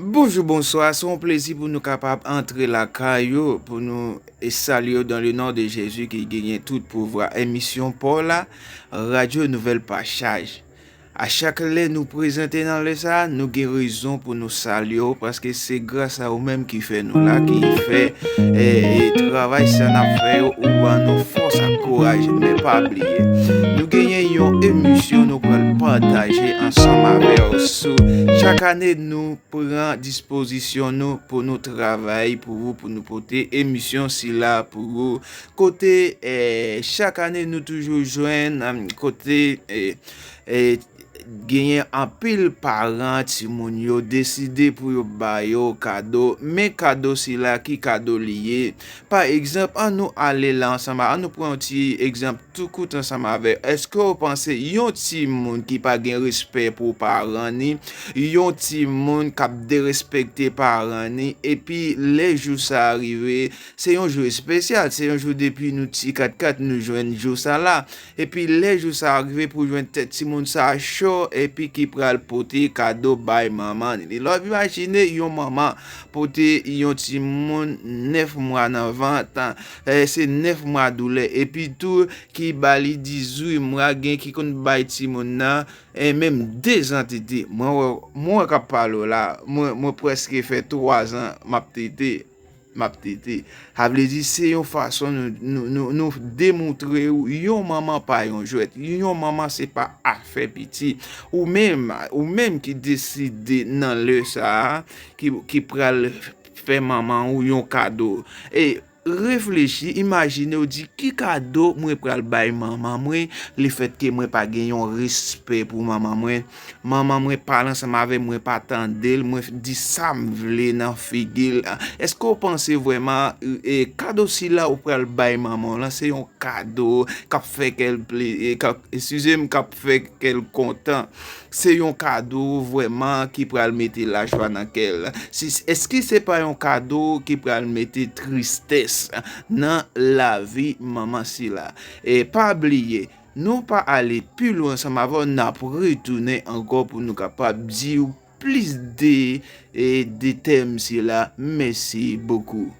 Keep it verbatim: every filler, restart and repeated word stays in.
Bonjou, bonswa. Se yon plezi pou nou kapab antre lakay ou, pou nou e salye w dans le nom de Jésus ki genyen tout pouvwa. Emisyon pa w la, Radyo Nouvèl Pachaj. A chak lè nou prezante nan lè sa a, nou gen rezon pou nou salye w, paske se gras a ou menm ki fè nou la, ki fè e, e travay sa n ap fè yo, ou ban nou fòs ak kouraj. Men pa bliye, nou genyen yon emisyon nou pral pataje ansanm avè w sou chak ane nou pran dispozisyon nou pou nou travay pou ou, pou nou pote emisyon sila pou ou. Kote e, chak ane nou toujou jwenn em, kote e, e, genyen anpil paran timoun yo deside pou yo ba yo kado. Men kado sila, ki kado li ye? Pa egzanp, an nou ale la ansanm, an nou pran yon ti egzanp tou kout ansanm avè. Èske w panse yon timoun ki pa gen respè pou paran ni, yon timoun k ap derespekte paran ni, epi lè jou sa a rive, se yon jou espesyal, se yon jou depi nou ti katkat nou jwenn jou sa la. Epi lè jou sa a rive pou jwenn tèt timoun sa a cho, epi ki pral pote kado bay manman ni. Lè w imajine yon manman pote yon timoun nèf mwa nan vant, e, se nèf mwa doulè, epi tou ki ba li dizuit mwa, gen ki konn bay timoun nan e, menm dezan tete. Mwen wè, mwen wè k ap pale w la, mwen, mwen prèske fè twazan m ap tete. M ap tete. Sa vle di, se yon fason nou, nou, nou, nou demontre w, yon manman pa yon jwèt. Yon manman se pa afè piti. Ou menm, ou menm ki deside nan lè sa a, ki, ki pral fè manman ou yon kado. E reflechi, imajine w di, ki kado mwen pral bay manman mwen, lefètke mwen pa gen yon respè pou manman mwen? Manman mwen pale ansanm avè m, mwen pa tande l, mwen di sa m vle nan figi l. Èske w panse vrèman e, kado sila ou pral bay manman w lan se yon kado k ap fè kè l ple, e, k ap, eskize m, k ap fè kè l kontan? Se yon kado vrèman ki pral mete lajwa nan kè l? Si, èske se pa yon kado ki pral mete tristès nan lavi manman sila? E pa bliye, nou pa ale pi lwen ansanm avè w, n ap retounen ankò pou nou kapab di w plis de, e, de tèm sila. Mèsi bokou.